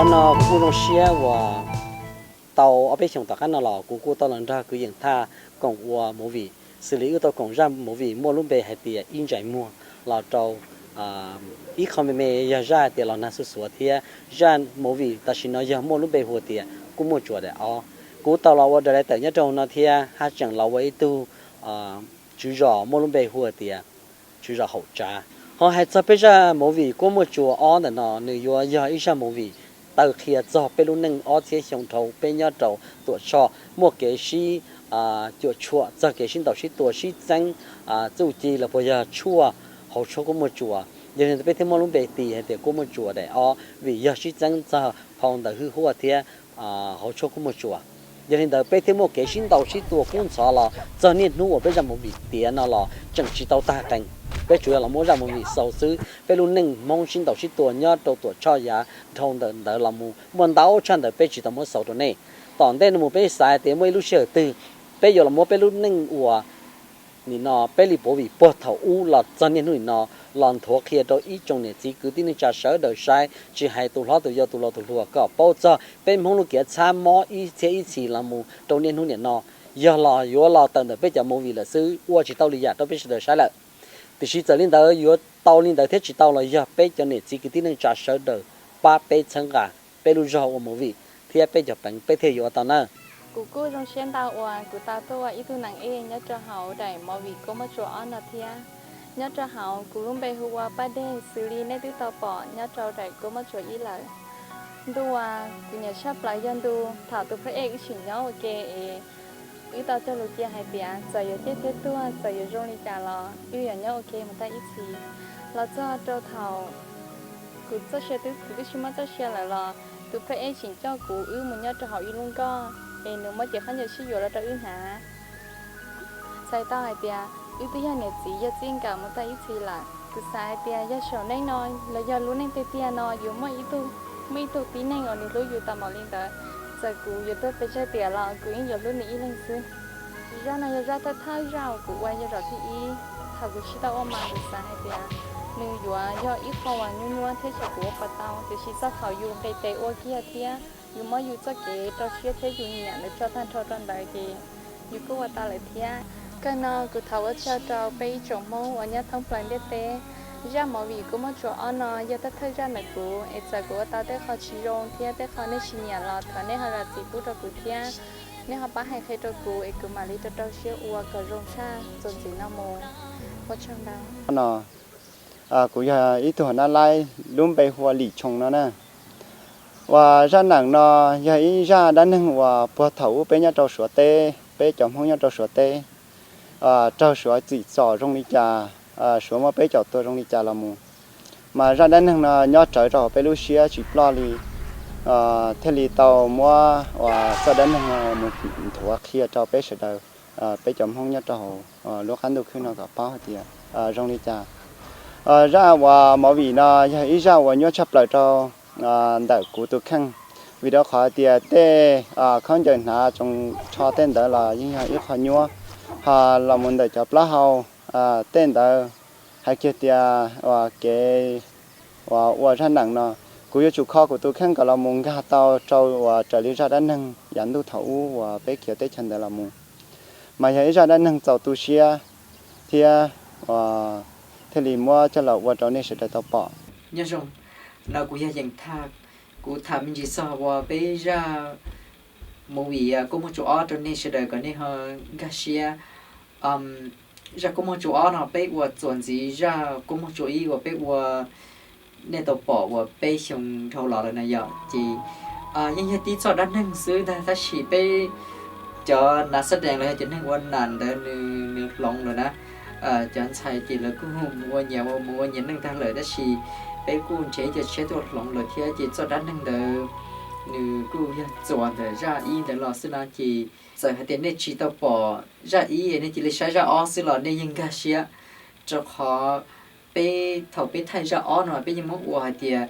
Qhov no kuv kuj zoo siab uas tau ob peb xyoos tom qab no los kuv kuj tau los nrog kwv Yeem Thaj koom ua movie, xws li wb tau koom zaj movie muaj lub npe hais tias Ib Ntsais Muag los rau ib qho me me yog zaj hais tias Los Nag Xuj Xuav thiab zaj movie tam sim no yog muaj lub npe hu tias Kub Muaj Tsuas Daim Ob. Kuv tau los ua director nyob rau no thiab haj tseem los ua ib tug tswv zos muaj lub npe hu tias tswv zos Haum Tsav. Ho hais txog peb zaj movie Kub Muaj Tsuas Ob ntawm no, nws yuav yog ib zaj movie taw qhia txog peb lub neej ob txhiab xyoo dhau peb nyob rau Tuam Tshoj muaj kev sib cuam tshuam txog kev sib ntaus sib tua sib txeeb txuj ci los puas yog tshuaj hauv tshuab Kub Muaj Tsuas. Yog li ntawd peb thiaj muaj lub npe tis hais tias Kub Muaj Tsuas Daim Ob vim yog sib txeeb txog phau ntawv hwj huaj thiab hauv tshuab Kub Muaj Tsuas. Yog li ntawd peb thiaj muaj kev sib ntaus sib tua kub ntxhov los txog niaj hnub uas peb zaj movie tiav no los tseem tsis tau tag qees. Peb tsuas yog los muab zaj movie xaus xwb, peb lub neej Hmoob sib ntaus sib tua nyob rau Tuam Tshoj yav dhau ntawm ntawd los mus muaj ntau tshaj ntawd peb tsis tau muab xaus rau nej. Tom ntej no mus peb xav hais tias muaj ib lub sij hawm twg peb yuav los muab peb lub neej uas nim no peb li puav vim puag thaum ub los txog niaj hnub nim no los nthuav qhia rau ib tsoom niam txiv kwv tij neej tsa sawv daws saib, tsis hais tus hlob tus yau tus laus tus hluas kom paub txog peb Hmoob lub kev txhab mob ib txhiab ib txhis los mus rau niaj hnub nim no. Yog los yuav los tawm ntawm peb cov movie lawm xwb, ua tsis tau li yam rau peb sawv daws saib lawm. Tiam sis txawm li ntawd yuav tau li ntawd thiab tsis tau los yog peb cov niam txiv kwv tij neej tsa sawv daws pab peb txhawb nqa peb lub zog ua movie thiab peb cov peev peb thiaj yuav ua tau na. Kuv kuj zoo siab ntau uas kuv tau tuaj ua ib tug neeg ej nyob rau hauv daim movie Kub Muaj Tsuas Ob no thiab. Nyob rau hauv kuv lub npe hu ua Paj Dej xws li nej twb tau pom nyob rau daim Kub Muaj Tsuas Ib lawm. Ntu uas kuv nyiam tshaj plaws yog ntu thaum tus phab ej wb tseem nyob ua ke es wb tau cog lus cia hais tias txawm yuav ciaj thiab tuag, txawm yuav zoo li cas los wb yuav nyob ua ke mus tag ib txhis. Los txog rau thaum kuv txoj sia twb, kuv twb tsis muaj txoj sia lawm los tus phab ej tseem coj kuv wb mus nyob rau hauv ib lub nkoj es nws muab cev khaub ncaws sib yuav los rau wb hnav. Txhais tau hais tias wb twb yog niam txiv yog txij nkawm mus tag ib txhis lawm. Kuv xav hais tias yog saum neej no los yog lub neej tiag tiag no yuav muaj ib tug, muaj ib tug tib neeg uas nws hlub yus tau npaum li ntawd, txawm kuv yuav tuag pes tsawg tiam los kuv yeej yuav hlub nws ib leeg xwb. Zaj no yog zaj thawj thawj zaj uas kuv ua yog zaum thib ib. Thaum kuv tsis tau ua mas kuv xav hais tias nws yuav yog ib qho uas nyuaj nyuaj thiab tsam kuv ua puas tau, tiam sis txog thaum yus nqis tes ua kiag thiab yus muab yus txoj kev rau siab thiab yus nyiam ntawd tso tag nrho rau ntawd ces yus kuj ua tau lawm thiab. Kawg no kuv thov ua tsaug rau peb ib tsoom Hmoob uas nyob thoob plaws ntiaj teb. Zaj movie Kub Muaj Tsuas Ob no yog thawj thawj zaj ntawm kuv, es txawm kuv ua tau tej qho tsis zoo thiab tej qho nej tsis nyiam los thov nej ho zam txim pub rau kuv thiab. Nej ho pab hais qhia rau kuv es kuv mam li rau rau siab ua kom zoo tshaj txuas ntxiv no mus. Ua tsaug ntau. No, kuv yog ib tug nab laib lub npe hu ua Lim Tshoos no na. Uas zaj neeg no yog ib zaj dab neeg uas puag thaum ub peb nyob rau Suav teb, peb cov Hmoob nyob rau Suav teb, raug Suav tsim txom zoo li cas, Suav muab peb caum tua zoo li cas los mus. Mas zaj dab neeg no nyob rawv rau hauv peb lub siab tsis ploj li, thiaj li tau muab uas zaj dab neeg no mus nthuav qhia rau peb sawv daws, peb cov Hmoob nyob rau hauv lub qab ntuj khwb no kom paub hais tias zoo li cas. Zaj uas movie no yog ib zaj uas nyuaj tshaj plaws rau ntawm kuv tus kheej, vim rau qhov tias tej khaub ncaws hnav tsoos tsho tej ntawd los yeej yog ib qho nyuaj, ho los mus ntawm cov plaub hau tej ntawd hais kiag tias uas kev uas ua zaj neeg no, kuv yuav tsum kho kuv tus kheej kom los mus nkag tau rau uas raws li zaj dab neeg yav ntuj thaum ub uas peb khiav teb chaws ntawd los mus. Mas yog ib zaj dab neeg txaus tu siab thiab thiaj li muab coj los ua rau nej sawv daws tau pom. Nyob zoo, no kuv yog Yeem Thaj, kuv tham me ntsis txog uas peb zaj movie Kub Muaj Tsuas Ob rau nej sawv daws kom nej ho nkag siab. Zaj Kub Muaj Tsuas Ob no peb ua txuas ntxiv zaj Kub Muaj Tsuas Ib uas peb ua, nej tau pom uas peb xyoo dhau los lawm na yom. Ces yeej yog tib txoj dab neeg xwb ntag, tab sis peb cov nav xab dees los yog cov neeg ua nam ntawd nws, nws hloov lawm na. Cov ntxhais ces lawv kuj mus ua nyias, mus ua nyias neej tag lawm, tab sis peb kuj nrhiav cov tshiab tuaj hloov lawm thiab. Ces txoj dab neeg ntawd nws kuj yog txuas ntawm zaj ib ntawd los xwb no. Ces txawm hais tias nej tsis tau pom zaj ib, nej cia li saib zaj ob xwb los nej yeej nkag siab, rau qhov peb thaum peb thaij zaj ob no peb yeej muab ua hais tias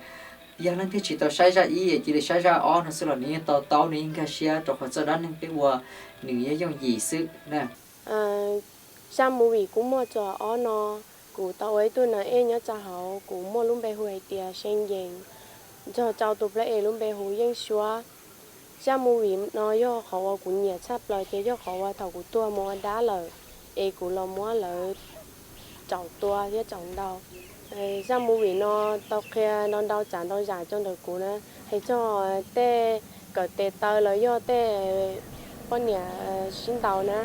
yog leej twg tsis tau saib zaj ib es cia li saib zaj ob no xwb los nws yeej to taub, nws yeej nkag siab, rau qhov txoj dab neeg peb ua nws yooj yooj yim xwb na. Zaj movie Kub Muaj Tsuas Ob no, kuv tau ua ib tug nas ej nyob rau hauv, kuv muaj lub npe hu hais tias See Yees. nrog rau tus plab es lub npe hu Yeej Suab. Zaj movie no yog qhov uas kuv nyiam tshaj plaws ces yog qhov uas thaum kuv tuag mus ua dab lawm es kuv los muab lawv tsaum tua thiab tsaum ntaus. Zaj movie no tau qhia ntau ntau tsav ntau yam rau ntawm kuv na, hais txog tej kawm tes taw los yog tej poj niam sib ntaus na,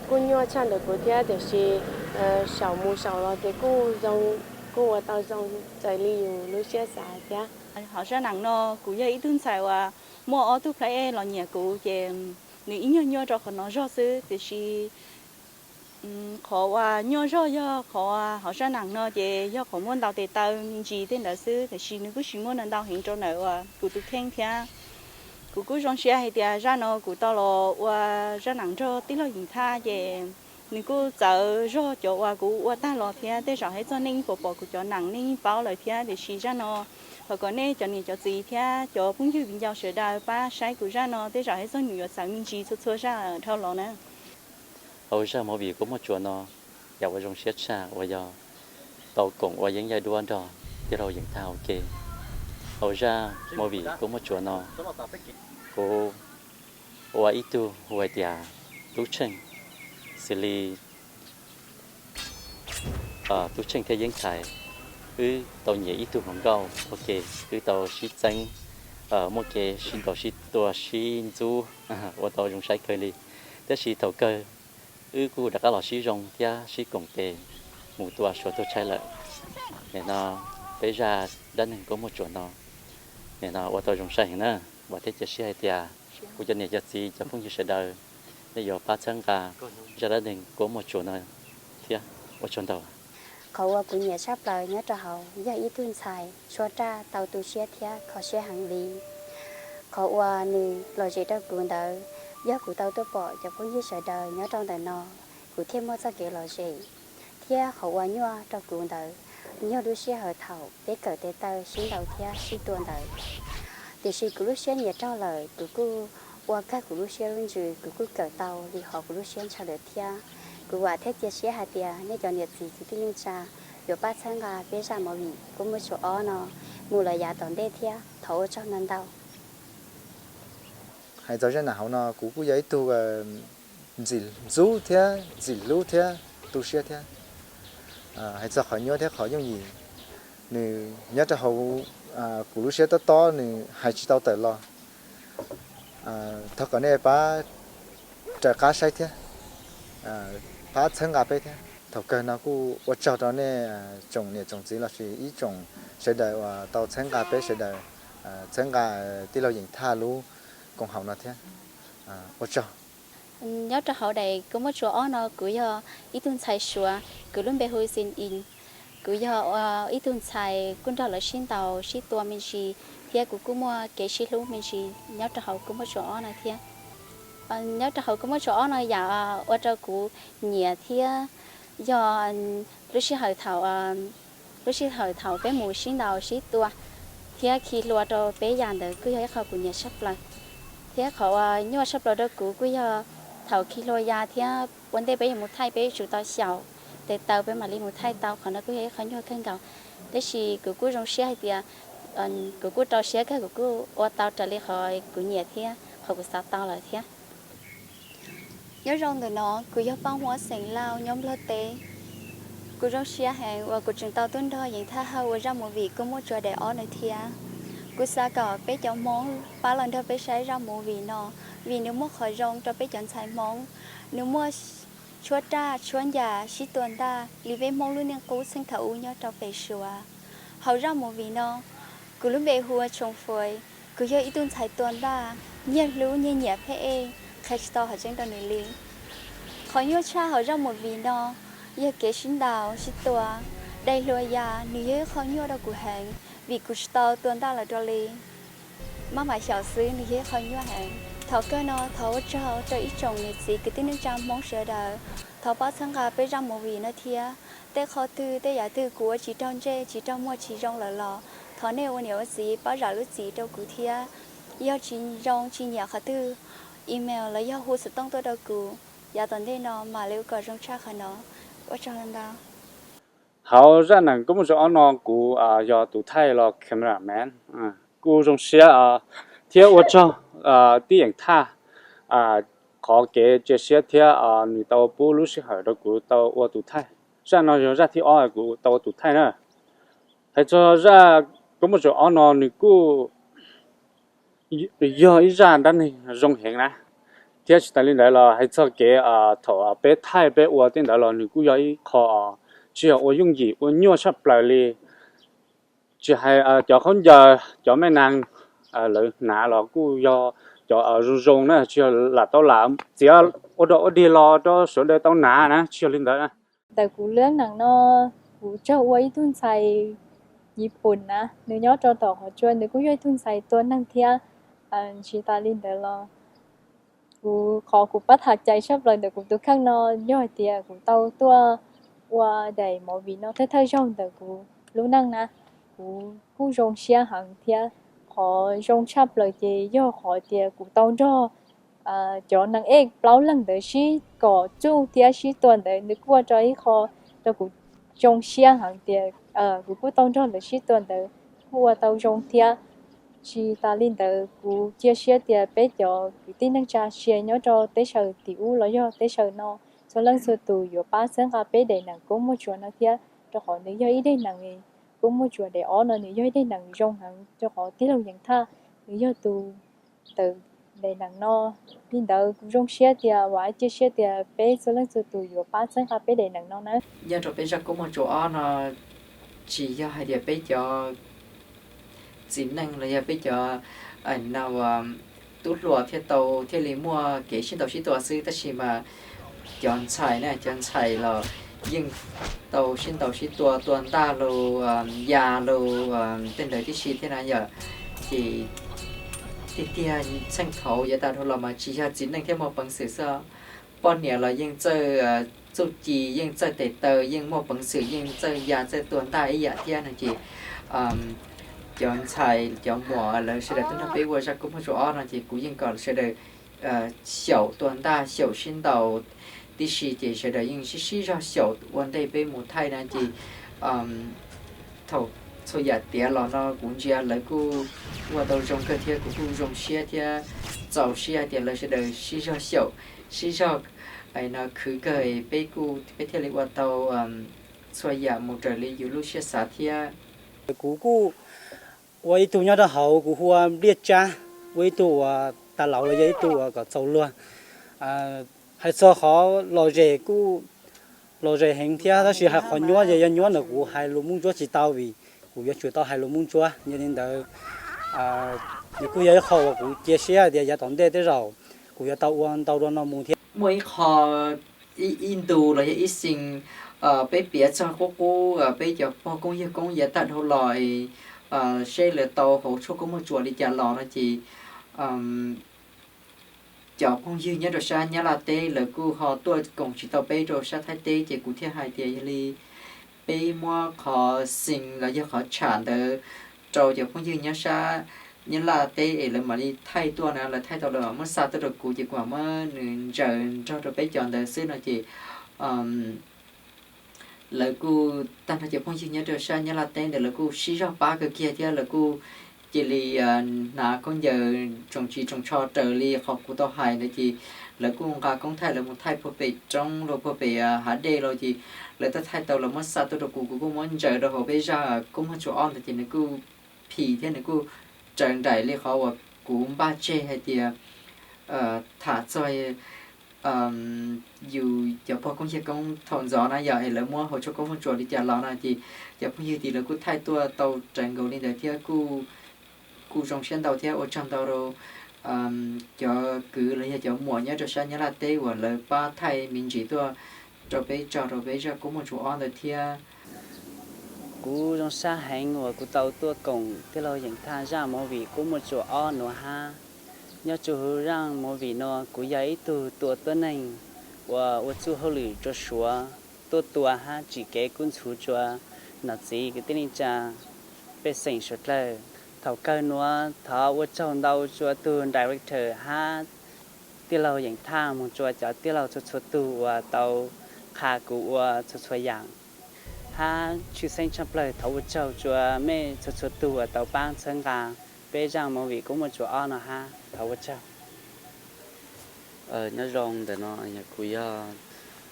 kuj nyuaj tshaj ntawm kuv thiab tiam sis saum mus saum los ces kuj zoo, kuj ua tau zoo raws li yus lub siab xav thiab. Hauv zaj neeg no kuv yog ib tug ntxhais uas muaj ob tug plab es los nyiam kuv ces nws ib nyuag nyuaj rau qhov no zog xwb tiam sis qhov uas nyuaj zog yog qhov hauv zaj neeg no ces yog qhov muaj ntau tes taw me ntsis tej ntawd xwb tiam sis nws kuj tsis muaj ntau heev rau ntawm uas kuv tus kheej thiab. Kuv kuj zoo siab hais tias zaj no kuv tau los ua zaj neeg nrog tij laug Yeem Thaj ces nws kuj txawv zog cov uas kuv ua tag los thiab tej zaum hais txog nej yeej pom pom kuv cov neeg nej yeej paub lawm thiab tiam sis zaj no thov kom nej cov niam cov txiv thiab cov phooj ywg viv ncaus sawv daws pab saib kuv zaj no tej zaum hais txog nws yuav txawv me ntsis txhua txhua zaj dhau los na. Hauv zaj movie Kua Muaj Tsuas no, yam uas zoo siab tshaj uas yog tau koom ua yeeb yaig duab nrog tij laug Yeem Thaj ua ke. Hauv zaj movie Kua Muaj Tsuas no, kuv ua ib tug hu hais tias Tub Tsheej, xws li Tub Tsheej thiab Yeeb Thaj, wb tau nyiam ib tug hluas nkauj ua ke, wb tau sib txeeb, muaj kev sib ntaus sib tua sib ntxub, ua tau zoo saib kawg li. Tab sis thaum kawg wb kuj rov qab los sib zoo thiab sib koom tes mus tua Suav tuag tshaib lawm. Nim no peb zaj dab neeg Kua Muaj Tsuas no, nim no ua tau zoo saib heev na. Vam thiab cia siab hais tias kuv cov niam cov txiv cov phooj ywg sawv daws nej yuav pab txhawb nqa zaj dab neeg Kua Muaj Tsuas no thiab. Ua tsaug ntau. Qhov uas kuv nyiam tshaj plaws nyob rau hauv yog ib tug ntxhais tshuab raj tau tu siab thiab kho siab heev li. Qhov uas nws lom zem rau kuv ntawd yog kuv tau tuaj pom cov phooj ywg sawv daws nyob rau ntawm no, kuv thiaj muaj txoj kev lom zem. Thiab qhov uas nyuaj rau kuv ntawd yog lub sij hawm thaum peb kawm tes taw sib ntaus thiab sib tua ntawd. Tiam sis kuv lub siab nyiam raug lawm, kuv kuj ua kawg kuv lub siab lub ntsws, kuv kuj kawm tau li qhov kuv lub siab ntshaw lawm thiab. Kuv vam thiab cia siab hais tias nej cov niam txiv kwv tij neej tsa yuav pab txhawb nqa peb zaj movie Kua Muaj Tsuas ob no mus lawm yav tom ntej thiab. Thov ua tsaug ntau ntau. Hais txog zaj nam hauv no kuv kuj yog ib tug ntxim ntxub thiab ntxim hlub thiab tu siab thiab. Hais txog qhov nyuaj thiab qhov yooj yim, nws nyob rau hauv kuv lub siab tob tob nws hais tsis tau tawm los. Thov kom nej pab raws qab saib thiab, pab txhawb nqa peb thiab. Thaum kawg no kuj ua tsaug rau nej tsoom niam tsoom txiv lossis ib tsoom sawv daws uas tau txhawb nqa peb sawv daws, txhawb nqa tij laug Yeem Thaj lub koom haum no thiab. Ua tsaug. Nyob rau hauv daim Kua Muaj Tsuas ob no kuv yog ib tug ntxhais Suav, kuv lub npe hu Xi In. Kuv yog ib tug ntxhais kuj nrog lawv sib ntaus sib tua me ntsis thiab kuv kuj muaj kev sib hlub me ntsis nyob rau hauv Kua Muaj Tsuas ob no thiab. Nyob rau hauv Kua Muaj Tsuas ob no yam ua rau kuv nyiam thiab yog lub sij hawm thaum, lub sij hawm thaum peb mus sib ntaus sib tua thiab khi hlua rau peb yam ntawd kuj yog ib qho kuv nyiam tshaj plaws. Thiab qhov uas nyuaj tshaj plaws rau kuv kuj yog thaum khi hlua ya thiab ua ntej peb yuav mus thaij peb yuav tsum tau xyaum tes taw peb mam li mus thaij tau, qhov no kuj yog ib qho nyuaj kawg nkaus. Tab sis kuv kuj zoo siab hais tias kuv kuj rau siab kawg, kuv kuj ua tau raws li qhov kuv nyiam thiab qhov kuv xav tau lawm thiab. Nyob zoo ntawm no kuv yog Paj Huab xeem Lauj nyob Nplog teb. Kuv zoo siab heev uas kuv tseem tau tuaj nrog Yeem Thaj Hawj ua zaj movie Kua Muaj Tsuas daim ob no thiab. Kuv xav kom peb cov Hmoob pab los nrog peb saib zaj movie no, vim nws muaj qhov zoo rau peb cov ntxhais Hmoob. Nws muaj tshuab raj tshuab ncas sib tua ntaj li peb Hmoob lub neej qub txheej thaum ub nyob rau pem Suav. Hauv zaj movie no, kuv lub npe hu ua Tshoo Fais, kuv yog ib tug ntxhais tua ntaj, nyiag hlub nyiag nyiam pheb ej, qhia tsis tau qhov tseeb rau nws li. Qhov nyuaj tshaj hauv zaj movie no yog kev sib ntaus sib tua, daim hlua ya, nws yog ib qho nyuaj rau kuv heev vim kuv tsis tau tua ntaj lawm dua li. Maj mam xyaum xwb nws yog ib qho nyuaj heev. Thaum kawg no thov ua tsaug rau ib tsoom niam txiv kwv tij neej tsa Hmoob sawv daws, thov pab txhawb nqa peb zaj movie no thiab. Tej qhov twg tej yam twg kuv ua tsis raug ntsej tsis raug muag tsis zoo lawm los thov nej ua niam ua txiv pab zam lub txim rau kuv thiab. Yog tsis zoo tsis nyiam qhov twg, email los yog hu xov tooj tuaj rau kuv, yav tom ntej no mam li ua kom zoo tshaj qhov no. Ua tsaug ntau. Hauv zaj neeg koob muaj tsuas ob no kuv yog tus thaij los cameraman. Kuj zoo siab thiab ua tsaug tij Yeem Thaj qhov kev cia siab thiab nws tau pub lub sij hawm rau kuv tau ua tus thaij. Zaj no yog zaj thib ob kuv tau ua tus thaij na. Hais txog zaj koob muaj tsuas ob no nws kuj yog ib zaj dab neeg zoo heev na, thiab tsis tas li ntawd los hais txog kev thaum peb thaij peb ua tej ntawd los nws kuj yog ib qho tsis yog ua yooj yim ua nyuaj tshaj plaws li. Tsis hais cov khaub ncaws cov me nees lawv hnav los kuj yog cov zoo zoo na, tsis yog lam tau lam txiav ua dog ua dig los rau sawv daws tau hnav na, tsis yog li ntawd na. Ntawm kuv lub neej no, kuv raug ua ib tug ntxhais Yiv Phum na, nws nyob rau tom qhov tsua, nws kuj yog ib tug ntxhais tua neeg thiab. Tsis tas li ntawd los kuv, qhov kuv pab tham cai tshaj plaws ntawm kuv tus kheej no yog hais tias kuv tau tuaj ua daim movie no thawj thawj zaug ntawm kuv lub neej na, kuv kuj zoo siab heev thiab. Qhov zoo tshaj plaws ces yog qhov tias kuv tau nrog cov neeg ej plaub leeg ntawd sib kom txuj thiab sib tua ntawd, nws kuj ua rau ib qho rau kuv zoo siab heev tias kuv kuj tau nrog lawv sib tua ntawd kuj ua tau zoo thiab. Tsis tas li ntawd kuv cia siab tias peb cov kwv tij neej tsa sia nyob rau teb chaws tim ub los yog teb chaws no, txhua leej txhua tus yuav pab txhawb nqa peb daim neeg koob muaj tsuas no thiab, rau qhov nws yog ib daim neeg koob muaj tsuas daim ob no nws yog ib daim neeg zoo heev, rau qhov tij laug Yeem Thaj nws yog tus ntawm daim neeg no. Li ntawd kuv zoo siab tias, vam cia siab tias peb txhua leej txhua tus yuav pab txhawb nqa peb daim neeg no na. Nyob rau peb zaj koob muaj tsuas ob no, tsis yog hais tias peb cov txiv neej los yog peb cov tub hluas thiaj tau thiaj li muaj kev sib ntaus sib tua xwb, tab sis mas cov ntxhais na, cov ntxhais los yeej tau sib ntaus sib tua, tua ntaj los ya los tej ntawd tib si thiab na yom. Ces tiag tiag txheej thaum yav tag dhau los mas tsis yog txiv neej thiaj muaj peev xwm xwb, poj niam los yeej txawj txuj ci, yeej txawj tes taw, yeej muaj peev xwm, yeej txawj ya txawj tua ntaj ib yam thiab no ces cov ntxhais cov muam lawv sawv daws tuaj nrog peb ua zaj koob muaj tsuas ob no ces kuv yeej kom sawv daws xyaum tua ntaj xyaum sib ntaus tib si ces sawv daws yeej sib sib zog xyaum ua ntej peb mus thaij na ces thaum txhua yam tiav los no kuv ntsia lawv kuj ua tau zoo kawg thiab kuv kuj zoo siab thiab txaus siab hais tias lawv sawv daws sib zog xyaum sib zog no khwv kawg peb kuj peb thiaj li ua tau txhua yam mus raws li yus lub siab xav thiab. Kuv kuj ua ib tug nyob rau hauv, kuv hu ua Npliaj Tsab, ua ib tug uas tas laus los yog ib tug uas kom txaus luag. Hais txog qhov lom zem kuj lom zem heev thiab, tab sis hais qhov nyuaj ces yog nyuaj ntawm kuv hais lus Moob Ntsuab tsis tau vim kuv yuav tsum tau hais lus Moob Ntsuab. Yog li ntawd, nws kuj yog ib qho uas kuv cia siab tias yav tom ntej tej zaum kuv yuav tau ua ntau dua no mus thiab. Muaj ib qho, ib ntu los yog ib xeem, peb piav txog qub qub peb cov pog koob yawg koob yav tag dhau los seb lawv tau hauv tshuaj koob muaj tsuas li cas los no ces cov phooj ywg nyob rau sab Nyab Laj teb lawv kuj ho tuaj koom tsis tau peb rau sab Thaib teb ces kuv thiaj hais tias yog li peb muab qhov xeem los yog qhov tsham ntawd rau cov phooj ywg nyob sab Nyab Laj teb es lawv mam li thaij tuaj na, lawv thaij tau lawv mam muab xa tuaj rau kuv ces kuv mam muab nws ntsaws nrog rau peb cov ntawd xwb no ces lawv kuj tag nrho cov phooj ywg nyob rau sab Nyab Laj teb ntawd lawv kuj sib zog pab kawg kiag thiab lawv kuj cia li hnav khaub ncaws tsoos tsis tsoos tsho raws li qhov kuv tau hais ntawd ces lawv kuj nqa koob thaij lawv mus thaij puag pem roob los puag pem hav dej los ces lawv tau thaij tau lawv muab xa tuaj rau kuv, kuv kuj muab ntsaws rau hauv peb zaj koob muaj tsuas ob ntawd ces nws kuj phim thiab nws kuj raws nraim li qhov uas kuv npaj tseg hais tias tham txog yus cov pog koob yawg koob thaum ntxov na yog es lawv muab hauv tshuaj koob muaj tsuas li cas los no ces cov phooj ywg tim lawv kuj thaij tuaj tau raws nkaus li ntawd thiab kuj zoo siab ntau thiab ua tsaug ntau rau cov kwv los yog cov muam nyob rau sab Nyab Laj teb uas lawv pab thaij me ntsis tuaj rau peb tso rau peb zaj koob muaj tsuas ob ntawd thiab. Kuv zoo sab heev uas kuv tau tuaj koom tij laug Yeem Thaj zaj movie koob muaj tsuas ob nuav hab. Nyob rua huv zaj movie nuav kuv yog ib tug tua tuab neeg uas ua txuj hauj lwm rua Suav, tuaj tua hab tsim kev kub ntxhuv rua nom txiv kwv tij neej tsa pej xeem suav dlawg. Thaum kawg nuav thov ua tsaug ntau rua tug director hab tij laug Yeem Thaj moog rua cov tij laug txhua txhua tug uas tau qha kuv ua txhua txhua yaam. Hab tshwj xeeb tshaj plawg, thov ua tsaug rua mej txhua txhua tug uas tau paab txhawb nqaa peb zaaj movie Koob Muaj Tsuas ob no hab thov ua tsaug. Nyob zoo, ntawm no yog kuv yog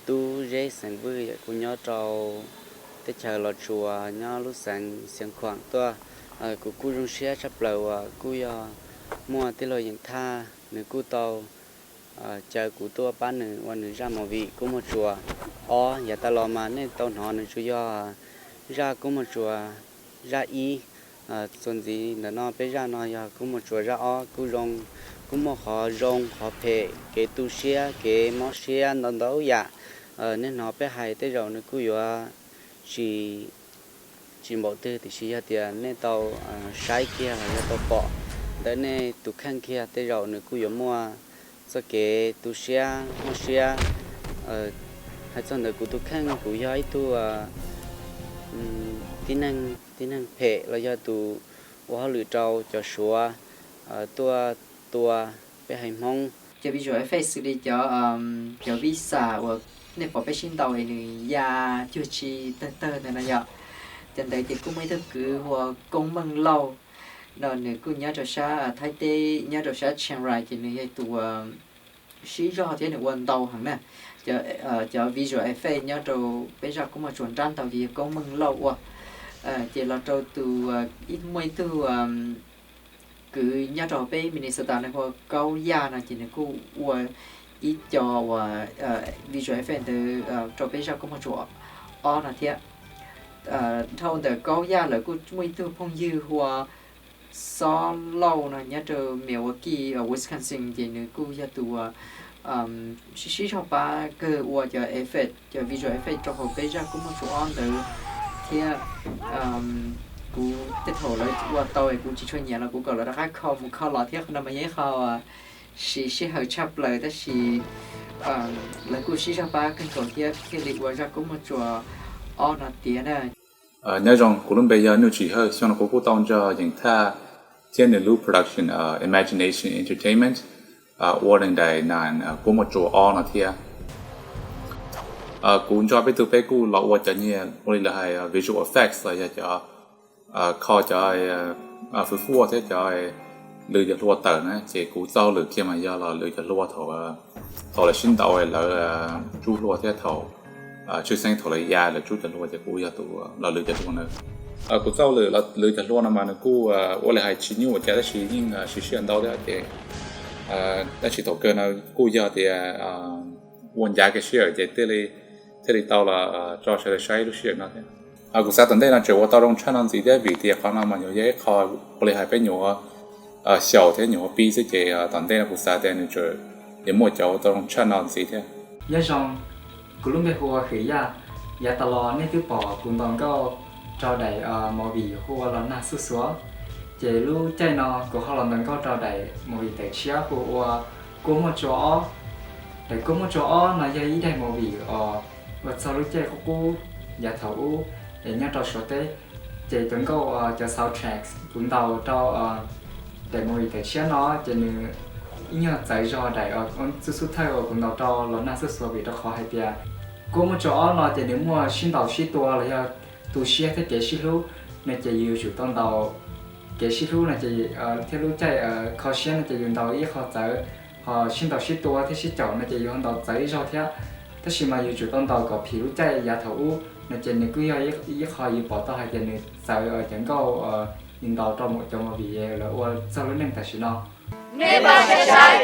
Tub Zeb xeem Vwj, yog kuv nyob rau teb chaws Los Tsuas nyob lub xeev Xeev Khuam tuaj. Kuv kuj zoo siab tshaj plaws uas kuj yog muaj tij laug Yeem Thaj, nws kuj tau caw kuv tuaj pab nws ua nws zaaj movie Koob Muaj Tsuas ob. Yav tas los mas nej tau hnov nws tsuas yog zaaj Koob Muaj Tsuas zaaj ib. Txuas ntxiv ntawm no peb zaaj no yog Koob Muaj Tsuas zaaj ob, kuj zoo, kuj muaj qhov zoo qhov phem, kev tu siab kev mob siab ntau ntau yam. Nej hnov peb hais tej zaum nws kuj yuav tsis, tsis npaum twg, tiam sis yog tias nej tau saib kiag los yog tau pom ntawm nej tus kheej kiag tej zaum nws kuj yuav muaj txoj kev tu siab mob siab. Hais txog ntawm kuv tus kheej, kuv yog ib tug tib neeg, tib neeg phem los yog tus ua hauj lwm rau cov Suav tuaj tua peb haiv Hmoob. Cov visual effects xws li cov, cov vij xam uas nej pom peb sib ntaus es nws ya cuag tsi tawg tawg ntawd no yom. Cov ntawd ces kuj muaj ib tug kwv hu ua Koob Meej Lauj no, nws kuj nyob rau sab Thaib teb, nyob rau sab Chiang Rai, ces nws yog tus sib zog thiab nws ua ntau heev na. Cov visual effect nyob rau peb zaj Koob Muaj Tsuas nrab ntau ces yog Koob Meej Lauj ua. Ces los rau tus, ib, muaj ib tug kwv nyob rau peb Minnesota, nws hu ua Kaub Yaj no, ces nws kuj ua ib co uas visual effect ntawd rau peb zaj Koob Muaj Tsuas ob no thiab. Dhau ntawm Kaub Yaj lawm kuj muaj ib tug phooj ywg hu ua Xob Lauj no nyob rau Milwaukee, Wisconsin, ces nws kuj yog tus uas sib sib zog pab kawg ua cov effect, cov visual effect rau hauv peb zaj Koob Muaj Tsuas ob ntawd thiab. Kuv tej thaum lawv ua tau es kuv tsis tshua nyiam los kuv kom lawv rov qab kho mus kho los thiab. Qhov no mas yog ib qho siv sij hawm tshaj plaws tab sis lawv kuj sib zog pab kawg nkaus thiab thiaj li ua zaj Koob Muaj Tsuas ob no tiav na. Nyob zoo, kuv lub npe yog Nuj Tsis Hawj. Xyoo no kuv kuj tau nrog Yeem Thaj thiab nws lub production Imagination Entertainment ua daim nas Koob Muaj Tsuas ob no thiab. Kuv nrog peb tug peb kuj los ua cov nyiag ua li lawv hais visual effects los yog cov kho cov fwv fwaj thiab cov lwm cov hlua tawm na, ces kuv txoj hauj lwm kiag mas yog los lwm cov hlua thaum, thaum lawv sib ntaus lawv tsub hlua thiab thaum tshwj xeeb thaum lawv ya lawv tsub cov hlua ces kuv yog tus los lwm cov hlua na. Kuv txoj hauj lwm lwm cov hlua no mas nws kuj ua li hais tsis nyuaj ua cas tab sis yeej siv sij hawm ntau thiab ces, tab sis thaum kawg no kuj yog tias ua ncav kev sib hawm ces thiaj li tau los tso sawv daws saib lub sij hawm no thiab. Kuv xav tom ntej no tseem ua tau zoo tshaj no ntxiv thiab vim tias qhov no mas nyuam yog ib qho ua li hais peb nyuam xyaum thiab nyuam pib xwb ces tom ntej no kuv xav tias nws tseem yuav muaj cov ua tau zoo tshaj no ntxiv thiab. Nyob zoo, kuv lub npe hu ua Hwm Yaj. Yav tas los nej twb pom kuv ntaus nkauj rau daim movie hu ua Los Nag Xuj Xuav. Ces lub caij no kuv ho los ntaus nkauj rau daim movie tawm tshiab hu ua Koob Muaj Tsuas ob. Daim Koob Muaj Tsuas ob no yog ib daim movie uas ua txog lub caij qub qub yav thaum ub es nyob rau Suav teb. Ces cov nkauj uas cov soundtracks kuv ntaus rau daim movie tawm tshiab no ces nws ib nyuag txawv zog daim Xuj Xuj Thawj uas kuv ntaus rau Los Nag Xuj Xuav vim rau qhov hais tias Koob Muaj Tsuas ob no ces nws muaj sib ntaus sib tua los yog tu siab thiab kev sib hlub no ces yus yuav tsum tau ntaus kev sib hlub no ces thiab lub caij kho siab no ces yus ntaus ib qho txawv, ho sib ntaus sib tua thiab sib caum no ces yus ho ntaus txawv ib zaug thiab. Tab sis mas yus tsum tau ntaus kom phim lub caij yav thaum ub no ces nws kuj yog ib qho yus pom tau hais tias nws txawv cov nkauj yus ntaus rau cov movie lawv ua txog lub neej tam sim no. Nej pab saib saib.